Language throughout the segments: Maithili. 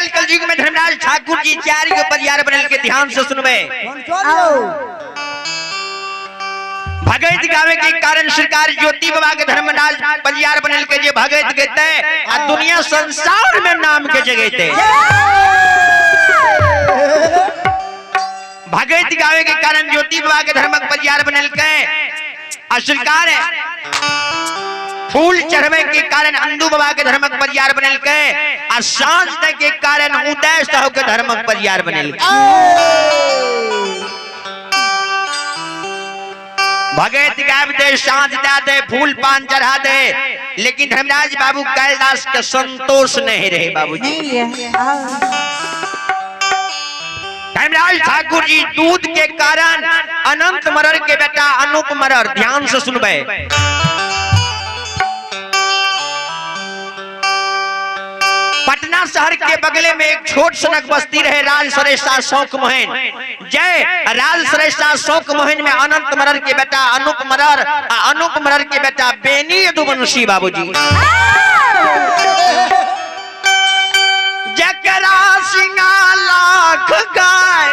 काल कलयुग में धर्मराज ठाकुर जी चार गो परियार बनल के ध्यान से सुनबे। भगत गावे के कारण सरकार ज्योति बाबा के धर्मराज परियार बनल के जे भगत गेते आ दुनिया संसार में नाम के जगेते। भगत गावे के कारण ज्योति बाबा के धर्मक परियार बनल के आ सरकार फूल चढ़वे के कारण अंदू बाबा के धर्मक परियार बनल के आ साँझ दे के कारण उदय साहु के धर्मक परियार बनल के। भगत गाब दे, साँझ दे दे, फूल पान चढ़ा दे, लेकिन धर्मराज बाबू कैलाश के संतोष नहीं रहे बाबूजी। धर्मराज ठाकुर जी दूध के कारण अनंत मरर के बेटा अनूप मरर, ध्यान से सुनबे, पटना शहर के बगले में एक छोट सनक बस्ती रहे राज सरेशा शौक मोहन। जय राज सरेशा शौक मोहन में अनंत मरर के बेटा अनूप मरर आ अनूप मरर के बेटा बेनी यदुवंशी बाबूजी। जकरा सिंगा लाख गाय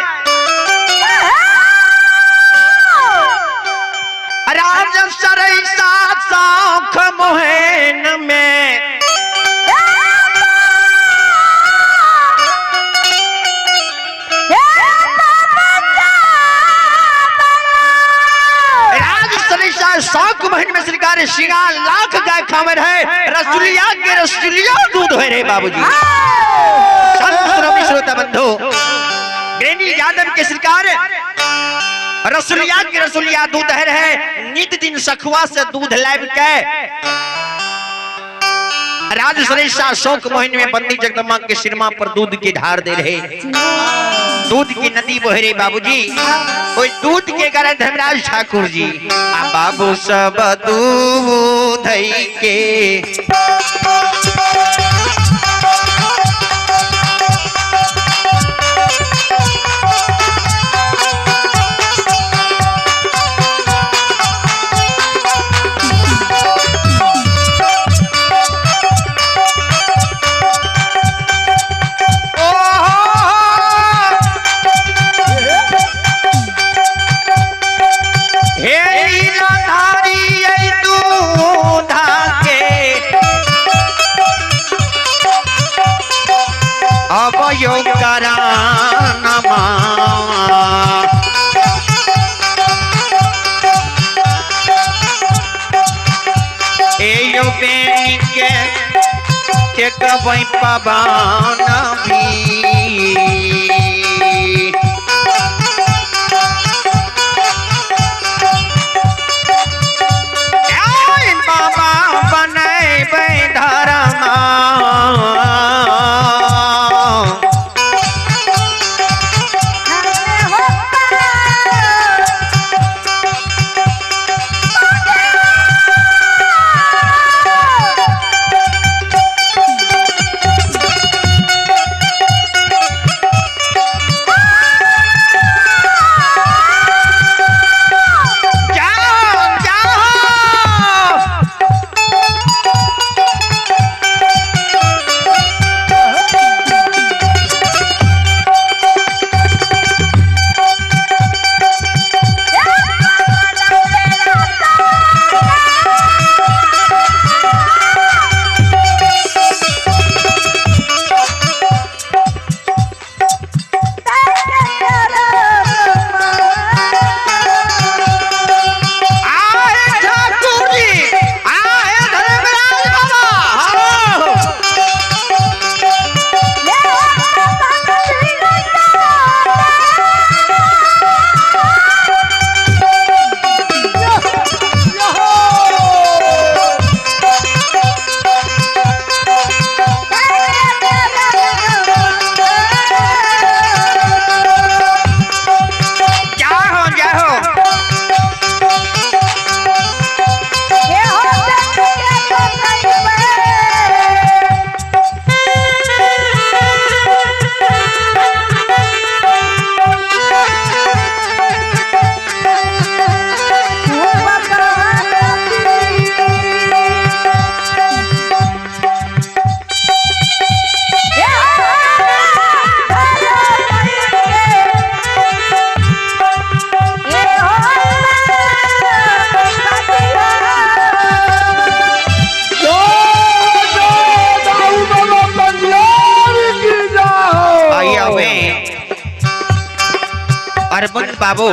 राज सरैसा शौख मोहन में राज सरैसा शौक मोहन में सरकार सिंगा लाख गाय खावर है, रसुलिया के रसुलिया दूध हो रहे बाबूजी। संत श्रोमणी श्रोता बंधु बेनी यादव के सरकार रसुलिया के रसुलिया दूध है रहे, नित दिन सखुआ से दूध लाब के राज सरेशा शौक मोहिन में बंदी जगदम्बा के सिरमा पर दूध की धार दे रहे, दूध की नदी बह रहे बाबूजी। ओई दूध के कारण धर्मराज ठाकुर जी आ बाबू सब दूध के हे लीलाधारी ऐ दूधा के अब यो करानमा ए यो बेनी के चेकबै पवन भी। ऐ बाबा बनेबै धर्मा अरविंद बाबू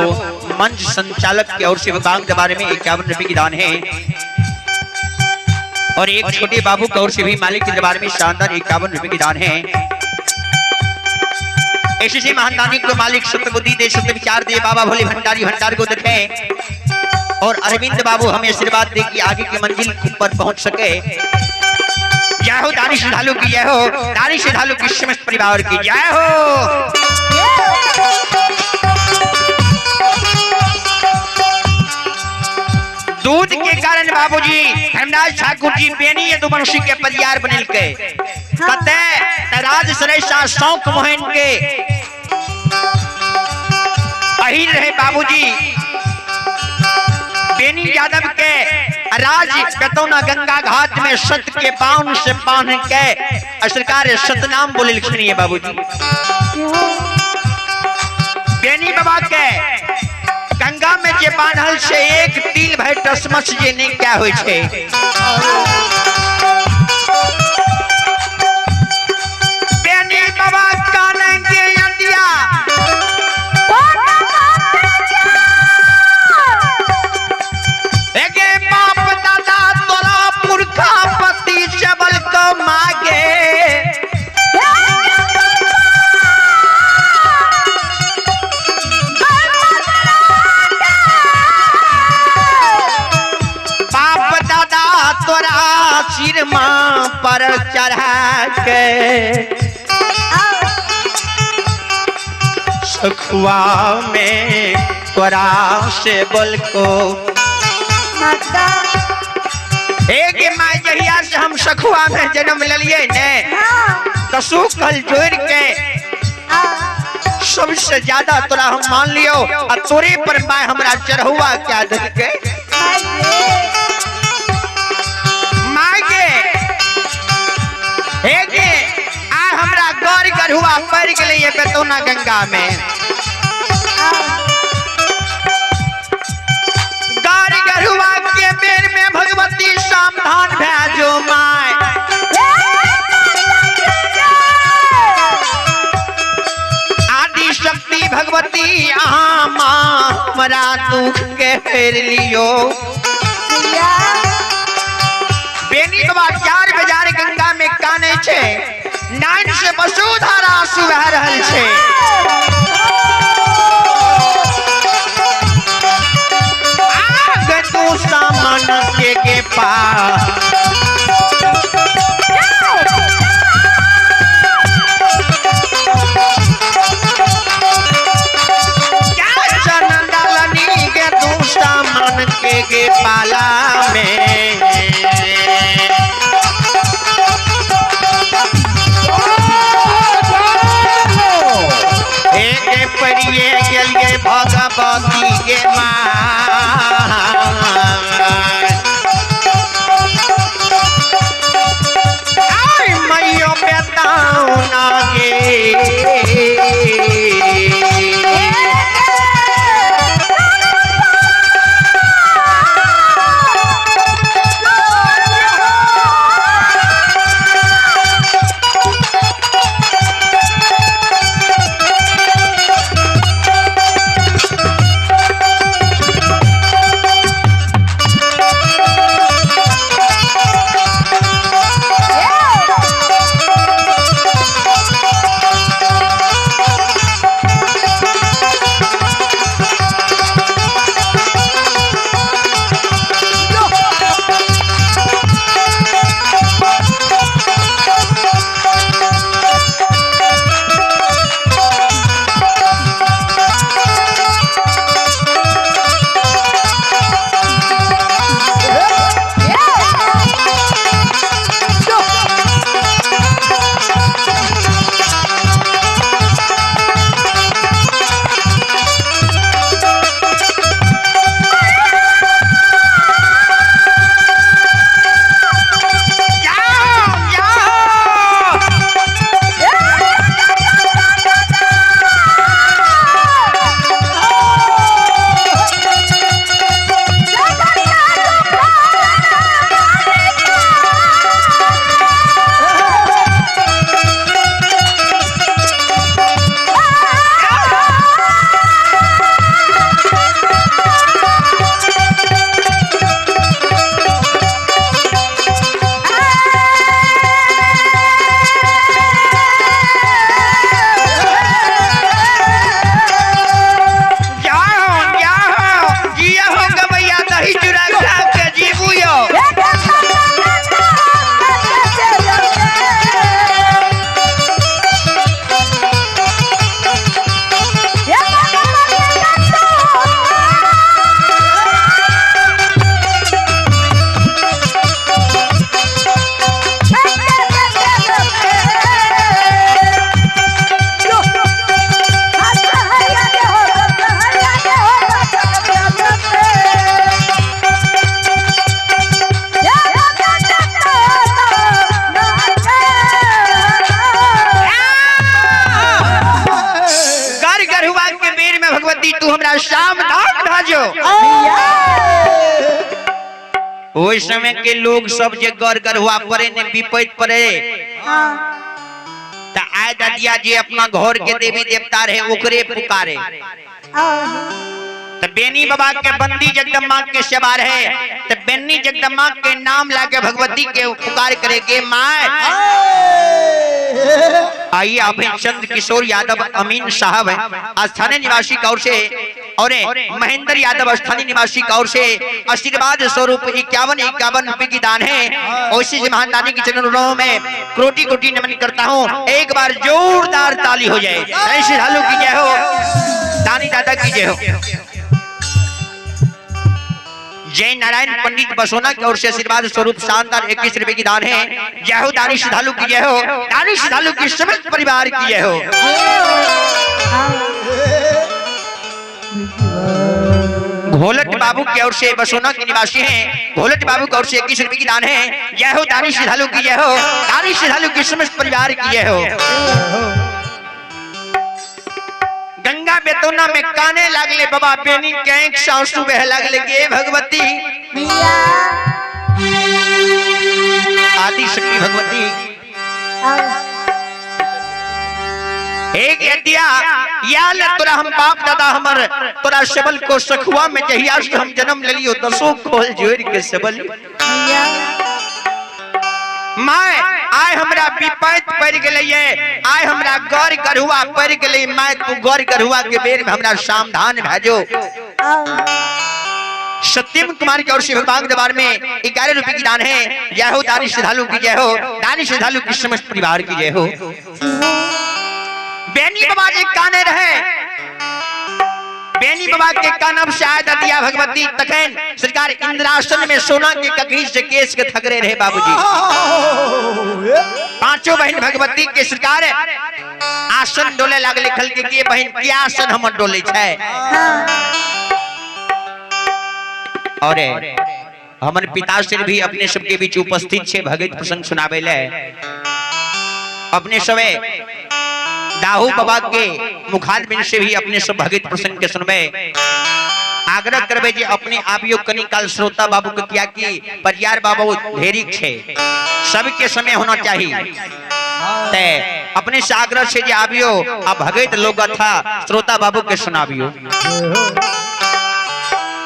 मंच संचालक की ओर से बांग दरबार में 51 रुपए की दान है। और एक छोटे बाबू की ओर से भी मालिक के दरबार में शानदार 51 रुपए की दान है। ऐसे महानदानी को मालिक सतबुद्धि दे, सत विचार दे, बाबा भोले भंडारी भंडार को देखे और अरविंद बाबू हमें आशीर्वाद दे कि आगे की मंजिल पर पहुंच सके। जय हो दानी श्रद्धालु की जय हो, दानी श्रद्धालु की समस्त परिवार की जय हो। दूध के कारण बाबूजी धर्मराज ठाकुर जी बेनी यदुवंशी के परियार बनल के कते राज सरेसा शौक मोहन के अहिर रहे बाबूजी बेनी यादव के राज कतौना गंगा घाट में सत के बाउन से बांध के सरकार सतनाम बोले लिखनी है बाबूजी। बेनी बाबा के गंगा में जे बांधल से एक तिल भर टसमस जे नहीं क्या होय छे। बेनी बाबा काने के अंडिया एगे बाप दादा तोरा पुरखा पति सबल को मागे बाप दादा तोरा सिर माँ पर चढ़ा के सखुआ में तोरा से बोल को एक माय जहिया से हम सखुआ में जन्म लेलिए ने तो सुखल जोड़ के सबसे ज्यादा तोरा हम मान लियो आ तोरे पर माय हमरा चढ़ुआ क्या दे के माय के हे के आ हमरा गौर गढ़ुआ पड़ गेलै ये बेतौना गंगा में। गौर गढ़ुआ के बेर में भगवती सावधान भए जो my. आदि शक्ति भगवती अहाँ माँ हमरा दुख के फेर लियो। बेनी बाबा 4 बाजार गंगा में काने छे, नाइन से वसुधारा आंसू बह रहल छे। आग तू सामान के पास के पाला में एक परिये गेलिए भगवती के माँ मैयो बेताऊ ना गे। श्याम धाम भाजो। ओहि समय के लोग सब जे गर गरुआ पड़े ने विपैत पड़े त आय दादिया जे अपना घर के देवी देवता रहे ओकरे पुकारे। त बेनी बाबा के बंदी जगदम्बा के सेवा रहे त बेनी जगदम्बा के नाम लाके भगवती के पुकार करे के my. आइए अभय चंद्र किशोर यादव अमीन साहब हैं स्थानीय निवासी कौर से और महेंद्र यादव स्थानीय निवासी कौर से आशीर्वाद स्वरूप 51 रुपए की दान है। और इसी से महान दानी के चरणों में कोटि कोटि नमन करता हूँ। एक बार जोरदार ताली हो जाए। जय श्रद्धालु की जय हो, दानी दादा की जय हो। जय नारायण पंडित बसोना की ओर से आशीर्वाद स्वरूप शानदार 21 रुपए की दान है। जय हो दानी श्रद्धालु की जय हो, दानी श्रद्धालु की समस्त परिवार की जय हो। घोलट बाबू की ओर से बसोना के निवासी हैं, घोलट बाबू की ओर से 21 रुपए की दान है। जय हो दानी श्रद्धालु की जय हो, दानी श्रद्धालु की समस्त परिवार की जय हो। गंगा बेतौना में काने लागले बाबा बेनी के आंख से आंसू बहे लागले कि हे भगवती आदि शक्ति भगवती एक दिया या ले तोरा हम बाप दादा हमर तोरा सबल को सखुआ में जहिया से हम जन्म लेलियो दसो खोल जोड़ के सबल my आय हमरा विपैत पड़ गेलै ये, आय हमरा गौर गरुआ पड़ गेलै my, तू गौर गरुआ के बेर में हमरा सावधान भेजो। सत्यम कुमार की ओर से भगवान के दरबार में 11 रुपए की दान है। जय हो दानी श्रद्धालु की जय हो, दानी श्रद्धालु की समस्त परिवार की जय हो। बेनी बाबा जी काने रहे, बेनी बाबा के कानब से आय दिया भगवती तखन सरकार इंद्रासन में सोना के ककड़ी से केस के थकरे रहे बाबूजी। पांचों बहन भगवती के सरकार आसन डोले लागले खल के बहन के आसन हमर डोले छै। और हमर पिताश्री भी अपने सबके बीच उपस्थित छे भगत प्रसंग सुनावे ले। अपने सबे दाहू बाबा के मुखारबिंद से भी अपने सब भगत प्रसंग के सुनबे। आग्रह करबे जे अपने आबियो कनी काल श्रोता बाबू के किया कि परियार बाबू ढेरी छे, सबके समय होना चाहिए। ते अपने से आग्रह से जे आबियो आ भगत लोग था श्रोता बाबू के सुनाबियो।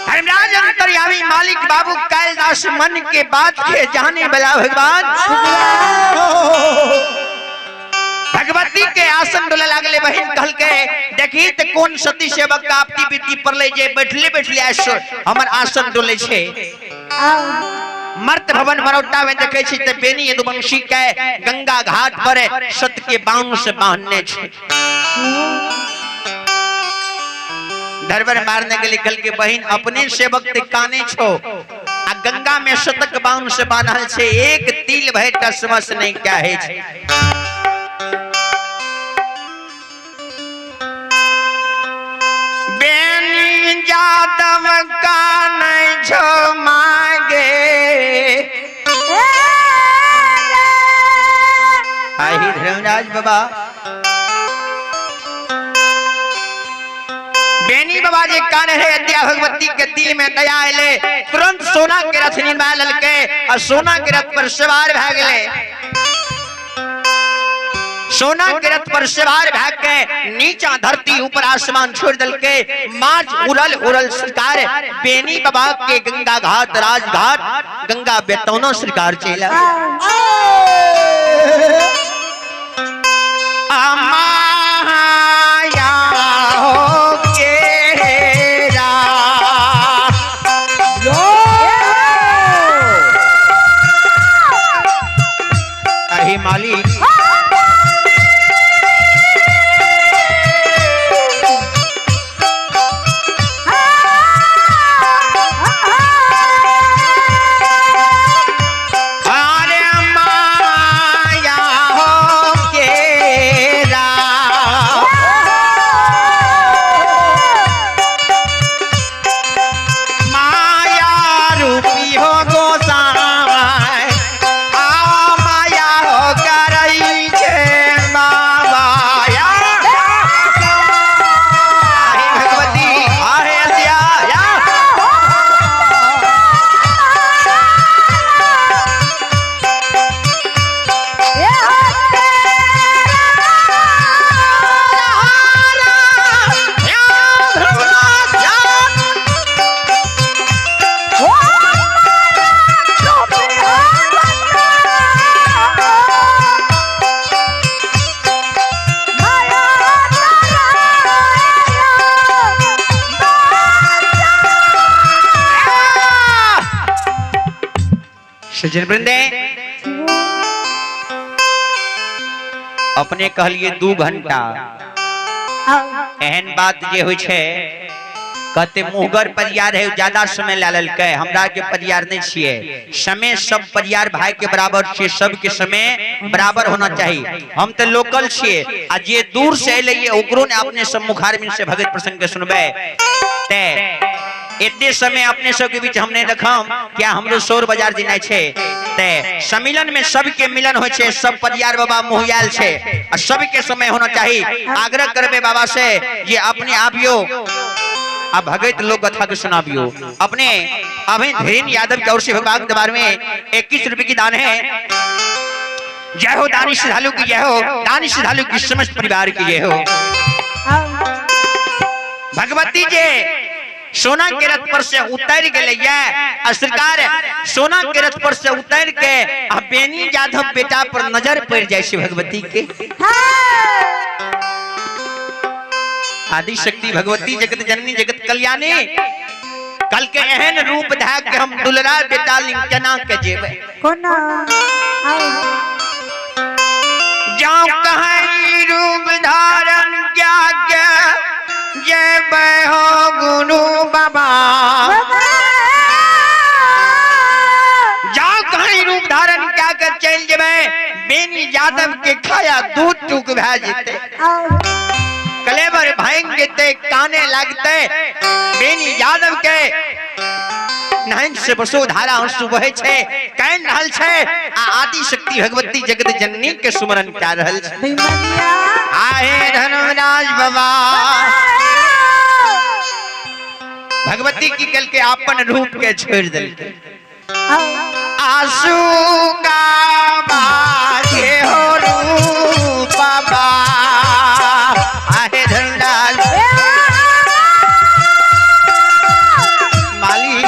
धर्मराज अंतर्यामी मालिक बाबू कैलदास मन के बात के जाने वाला भगवान भगवती के आसन डोले लागले बहन कहल के देखी त कोन सती सेवक का आपती बीती पड़ले जे बैठले बैठले आसो हमर आसन डोले छे। मर्त भवन मरौटा में देखे छी त बेनी यदुवंशी के गंगा घाट पर सत के बांग से बांधने छे। धरबर मारने के लिखल के बहन अपने सेवक ते काने छो आ गंगा में शतक बाण से बान्हल छे, एक तिल भय टसमस नहीं क्या है छे। बेनी जादव काने छो मागे आही धर्मराज बाबा बेनी बाबा जी कान है अद्या भगवती के दिल में दया आले तुरंत सोना के रथ निर्माण ललके और सोना के रथ पर सवार भए गेले। सोना के रथ पर सवार भए के नीचा धरती ऊपर आसमान छोड़ दलके मार्च उड़ल उड़ल सरकार बेनी बाबा के गंगा घाट राजघाट गंगा बेतौना सरकार चला। माया हो केरा अहे मालिक अरे माया हो केरा सज्जन वृंदे, अपने कहलिए 2 घंटा, एहन बात जे होइ छै कहते मुहगर परियार है ज्यादा समय ला लेलकै, हमरा के परियार नहीं छिए। समय सब परियार भाई के बराबर छिए, सबके समय बराबर होना चाहिए। हम तो लोकल छिए आ जे दूर से अइले ओकरो ने अपने सब मुखारबिन से भगत प्रसंग के सुनबे। ते एते समय अपने सब के बीच हम नहीं रखम, क्या हमरो शोर बाजार जिनाइ छै। ते सम्मिलन में सबके मिलन होइ छै, सब परियार बाबा मुहियाल छै आ सबके समय होना चाहिए। आग्रह करबे बाबा से जे अपने आबियो आ भगत लोक कथा के सुनाबियो। अपने अभी धीरेन्द्र यादव की ओर से भगवान के दरबार में 21 रुपए की दान है। जय हो दानी श्रद्धालु की जय हो, दानी श्रद्धालु की समस्त परिवार की जय हो। भगवती जे सोना के रथ पर से उतर गए आ सरकार सोना के रथ पर से उतर के आ बेनी यादव बेटा पर नजर पड़ जाए से भगवती के। आदि शक्ति भगवती जगत जननी जगत कल्याणी, कल के एहन रूप धा के हम दुलरा बेटा लिंग केना के जेबै। कोना जाऊं कहीं रूप धारण क्या के जेबै हो गुरु बाबा, जाऊं कहीं रूप धारण क्या के चल जेबै, बेनी यादव के खाया दूध टूक भए जेतै, कलेवर भांग जेतै, काने लगतै बेनी यादव के नैन से बसो धारा आंसू बहे छै, कान रहल छै आ आदि शक्ति भगवती जगत जननी के सुमरन कए रहल छै। आहे धर्मराज बाबा, भगवती की कल के अपन रूप के छोड़ देलकै। आंसू गाबा हो रूप बाबा, आहे धर्मराज मालिक।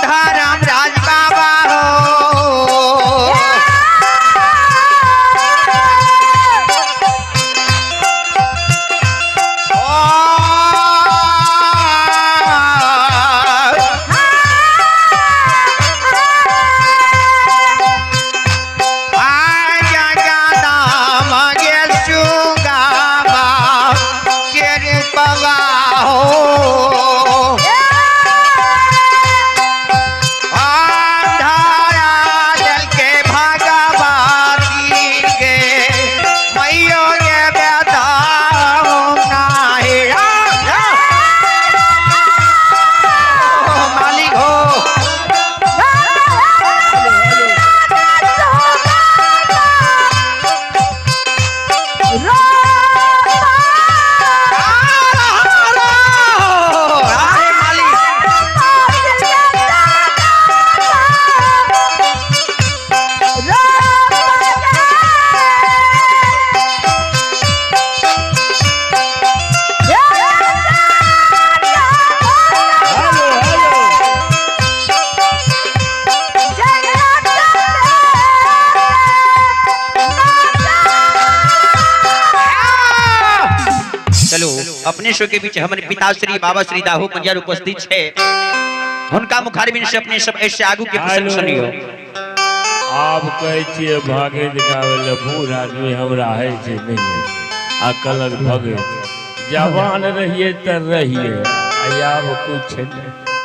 धर्मराज बाबा हो, मालिक हो। अरे मालिक, हेलो हेलो। चलो अपने शो के बीच हमारे पिताश्री बाबा श्री दाहू पंजार उपस्थित है, हुनका मुखारबिन से अपने सब ऐसे आगू के प्रसंग सुनियो। आब कहै छियै भागैत गाबै लए बूढ़ आदमी हमरा होइ छै नहि आ कहलक भगैत। जवान रहिए तऽ रहिए, आ आब कुछ नहि।